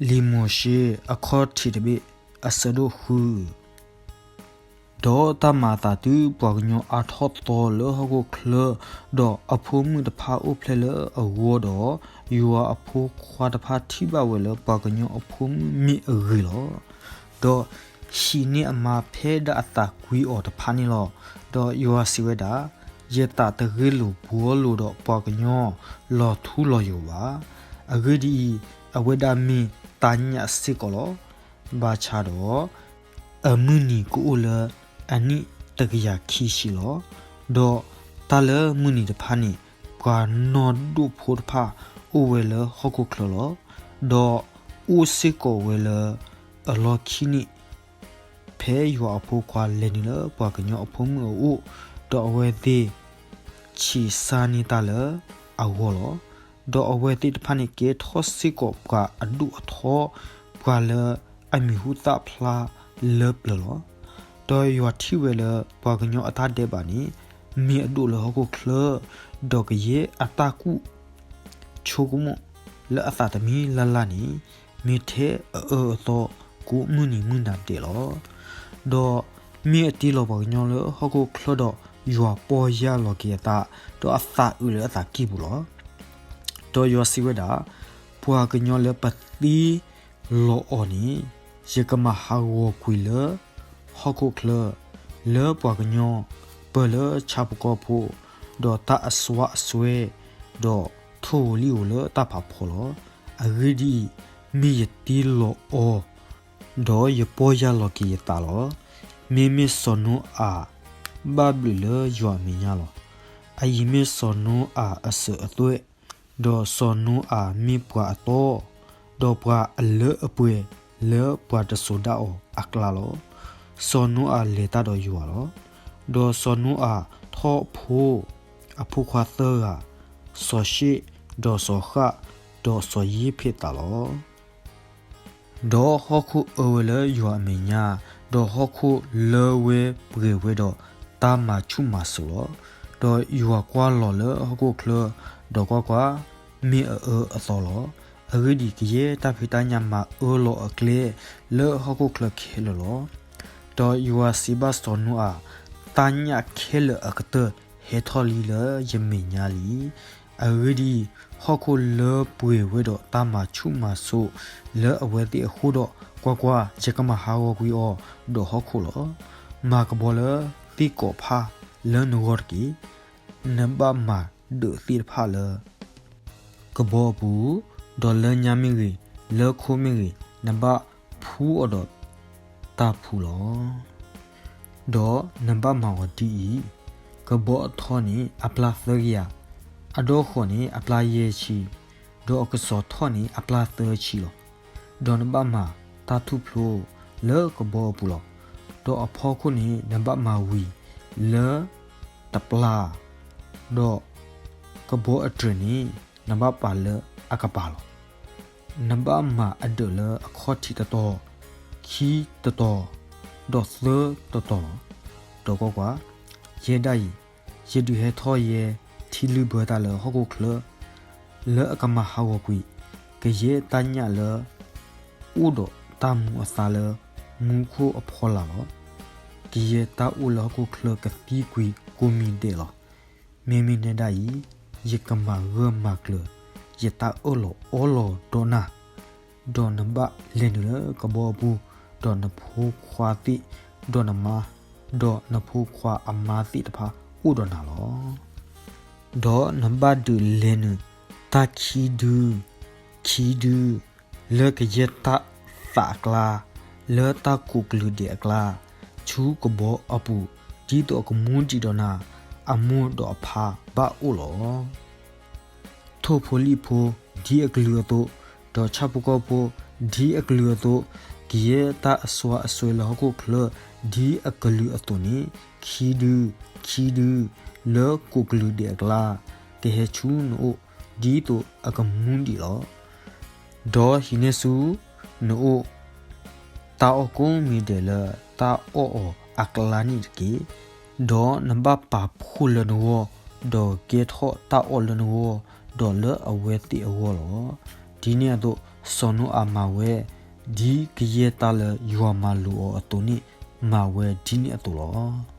လံာ်မိၤၡ့အခီၣ်ထံးတဘ့ၣ် အဆၢဒိၣ်ဃု. ဒီးတၢ်မၤအသးတုၤပှၤကညီအါထီၣ်သီလၢဟီၣ်ခိၣ်ချၢ, ဒီးအဖိမုၣ်တဖၣ်အိၣ်ဖျဲၣ်လၢအဂီၢ်ဒီး, ယွၤအဖိခွါတဖၣ်ထံၣ်ဘၣ်ဝဲလၢပှၤကညီအဖိမုၣ်မ့ၢ်အဂ့ၤလီၤ. ဒီးဟံးန့ၢ်အမါဖဲဒၣ်အသးကွံအီၤတဖၣ်န့ၣ်လီၤ. ဒီးယွၤစံးဝဲဒၣ်, ယသးတဂ့ၢ်လိာ်ဘှီလိာ်ဒီးပှၤကညီလီၤထူလီၤယိာ်ဘၣ်. အဂ့ၢ်ဒ်အံၤ, အဝဲဒၣ်မ့ၢ်တၢ်ညၣ်စ့ၢ်ကီးလီၤ. ဘၣ်ဆၣ်ဒီး အမုၢ်နံၤကအိၣ်လၢအနံၣ်တကယၤခံဆံလီၤ. ဒီးတၢ်လၢမုၢ်နံၤတဖၣ်န့ၣ်, ပှၤနီၢ်ဒိၣ်ဖိတဖၣ်အိၣ်ဝဲလၢဟီၣ်ခိၣ်ချၢလီၤ. ဒီးအိၣ်စ့ၢ်ကီးဝဲလၢအလီၢ်ခံန့ၣ်, ဖဲယွၤအဖိခွါလဲၤနုာ်လၢပှၤကညီအဖိမုၣ်အအိၣ်, ဒီးအဝဲသ့ၣ်ဆံးစၢ်န့ၢ်တၢ်လၢအဂီၢ်လီၤ. ဒီးအဝဲသ့ၣ်တဖၣ်န့ၣ် ကဲထီၣ်စ့ၢ်ကီးပှၤအဒိၣ်အထီ, ပှၤလၢအမံၤဟူသၣ်ဖျါလၢပျၢၤလီၤ. ဒီးယွၤထံၣ်ဝဲလၢပှၤကညီအတၢ်ဒဲးဘးန့ၣ် မ့ၢ်အဒိၣ်လၢဟီၣ်ခိၣ်ချၢ, ဒီးကယဲၢ်အတၢ်ကူၣ်ဆိကမိၣ်လၢအသးတမံၤလၢ်လၢ်န့ၣ်, မ့ၢ်ထဲအအၢအသီကိးမုၢ်နံၤမုၢ်နၤဒဲးလီၤ. ဒီးမ့ၢ်အတ့လီၤပှၤကညီလၢဟီၣ်ခိၣ်ချၢဒီး, ယွၤပီၢ်ယၢ်လီၤက့ၤအသး, ဒီးအသးအုးလၢအသးကံၢ်ပူၤလီၤ. ဒီးယွၤစံးဝဲဒၣ်, ပှၤကညီလၢပသ့လီၤအီၤန့ၣ်, ယကမၤဟးဂီၤကွံာ်လၢဟီၣ်ခိၣ်ချၢ, လၢပှၤကညီ, ပၢၢ်လၢဆၣ်ဖိကီၢ်ဖိ, ဒီးတၢ်အစွါအစွဲ, ဒီးထိၣ်ဧိၤလံၣ်ဧိၤလၢတၢ်ဖးဖီလီၤ. အဂ့ၢ်ဒ်အံၤ, မ့ၢ်ယတ့လီၤအီၤ, ဒီးယပီၢ်ယၢ်လီၤက့ၤယသးလီၤ. မ့မ့ၢ်စီၤနိအၤဘၣ်ဘျုးလၢယွၤအမဲာ်ညါလီၤ. အအံၤမ့ၢ်စီၤနိအၤအစၢၤအသွဲၣ်, ဒီးစီၤနိအၤမ့ၢ်ပှၤအတီ, ဒီးပှၤအလၢအပှဲၤလၢပှၤတစိၤဒၣ်အီၤအကျါလီၤ. စီၤနိအၤလဲၤတၢ်ဒီးယွၤလီၤ. ဒီးစီၤနိအၤထီၣ်ဖိ, အဖိခွါသၢဂၤ, စီၤၡ့ၣ်, ဒီးစီၤဃၣ်, ဒီးစီၤယ့ဖ့းသးလီၤ. ဒီးဟီၣ်ခိၣ်အၢဝဲလၢယွၤအမဲာ်ညါ, ဒီးဟီၣ်ခိၣ်လၢဝဲပှဲၤဝဲဒီးတၢ်မၤဆူၣ်မၤစိးလီၤ. ဒီးယွၤကွၢ်လီၤလၢဟီၣ်ခိၣ်ချၢ, ဒီးကွၢ်ကွၢ်, မ့ၢ်အအၢအသီလီၤ. အဂ့ၢ်ဒ်အံၤ, ကယဲၢ်တၢ်ဖံးတၢ်ညၣ်မၤအၢလီၤအကျဲလၢဟီၣ်ခိၣ်ချၢခဲလၢာ်လီၤ. ဒီးယွၤစံးဘၣ်စီၤနိအၤ, တၢ်ညၣ်ခဲလၢာ်အကတၢၢ်ဟဲထီၣ်လံလၢယမဲာ်ညါလံ. အဂ့ၢ်ဒ်အံၤ, ဟီၣ်ခိၣ်လၢပှဲၤဝဲဒီးတၢ်မၤဆူၣ်မၤစိးလၢအဝဲသ့ၣ်အဃိဒီး, ကွၢ်ကွၢ်, ယကမၤဟးဂီၤကွံာ်အီၤဒီးဟီၣ်ခိၣ်လီၤ. မၤကဘီလၢသ့ၣ်ကိးဖၣ်လၢနဂီၢ်တက့ၢ်. နဘၣ်မၤဒၢးသ့ၣ်တဖၣ်လၢ ကဘီအပူၤ, ဒီးလၢညါမ့ၢ်ဂ့ၤ, လၢခိမ့ၢ်ဂ့ၤ, နဘၣ်ဖှူအီၤဒီးတၢ်ဖှူလီၤ. ဒီးနဘၣ်မၤအီၤဒ်အံၤ, ကဘီအထီန့ၣ်အပျၢ်သၢကယၤ, အဒီၣ်ဃီၤန့ၣ်အပျၢ်ယဲၢ်ဆံ, ဒီးအကစီၤထီၣ်န့ၣ်အပျၢ်သၢဆံလီၤ. ဒီးနဘၣ်မၤတၢ်ထူၣ်ဖျိလၢကဘီအပူၤလီၤ. ဒီးအဖီခိၣ်န့ၣ်နဘၣ်မၤဝံၤလၢတပျၢ်, ဒီးကဘီအတြဲၤန့ၣ် နဘၣ်ပာ်လၢအကပၤလီၤ. နဘၣ်မၤအဒၢးလၢအခီၣ်ထံးတတီၤ, ခံတတီၤ, ဒီးသၢတတီၤလီၤ. ဒီးကွၢ်ကွၢ်, ယဲဒၣ်အံၤ, ယဒုးဟဲထီၣ်ယဲထံလုၢ်ဘၢတၢ်လၢဟီၣ်ခိၣ်ချၢ, လၢအကမၤဟးဂီၤကွံာ်, ကယဲၢ်တၢ်ညၣ်လၢအိၣ်ဒီးတၢ်မူအသါလၢမူခိၣ်အဖီလာ်လီၤ. ကယဲၢ်တၢ်အိၣ်လၢဟီၣ်ခိၣ်ချၢကသံကွံာ်ကိးမံၤဒဲးလီၤ. မ့မ့ၢ်နဲဒၣ်အံၤ, ယကမၤဂၢၢ်မၤကျၢၤယတၢ်အၢၣ်လီၤအီလီၤဒီးနၤ, ဒီးနဘၣ်လဲၤနုာ်လၢကဘီအပူၤ, ဒီးနဖိခွါသ့ၣ်, ဒီးနမါ, ဒီးနဖိခွါအမါသ့ၣ်တဖၣ်အိၣ်ဒီးနၤလီၤ. ဒီးနဘၣ်ဒုးလဲၤနုာ်တၢ်ခံဒု, ခံဒု, လၢကယဲၢ်တၢ်သးအကျါ, လၢတၢ်ကိးကလုာ်ဒဲးအကျါ, ဆူကဘီအပူၤ, ဒ်သိးအကမူဒံးဒီးနၤ, အမိၢ်ဒီးအဖါဘၣ်အိၣ်လီၤ. ထိၣ်ဖိလံၣ်ဖိဒ်အကလုာ်အသိး, ဒီးဆၣ်ဖိကီၢ်ဖိဒ်အကလုာ်အသိး, ကယဲၢ်တၢ်အစွါအစွဲလၢဟီၣ်ခိၣ်ချၢဒ်အကလုာ်အသိးန့ၣ်, ခံဒု, ခံဒု, လၢကိးကလုာ်ဒဲးအကျါ, ကဟဲဆူနအိၣ်, ဒ်သိးအကမူဒံးလီၤ. ဒီးဟံးန့ၢ်ဆူနအိၣ် တၢ်အီၣ်ကိးမံၤဒဲးလၢတၢ်အီၣ်အီၤအကျါန့ၣ်တက့ၢ်. ဒီးနဘၣ်ပာ်ဖှိၣ်လၢနဂီၢ်, ဒီးကဲထီၣ်တၢ်အီၣ်လၢနဂီၢ်, ဒီးလၢအဝဲသ့ၣ်အဂီၢ်လီၤ. ဒ်န့ၣ်အသိး, စီၤနိအၤမၤဝဲ ဒ်ကယဲၢ်တၢ်လၢယွၤမၤလိာ်အီၤအသိးန့ၣ် မၤဝဲဒ်န့ၣ်အသိးလီၤ.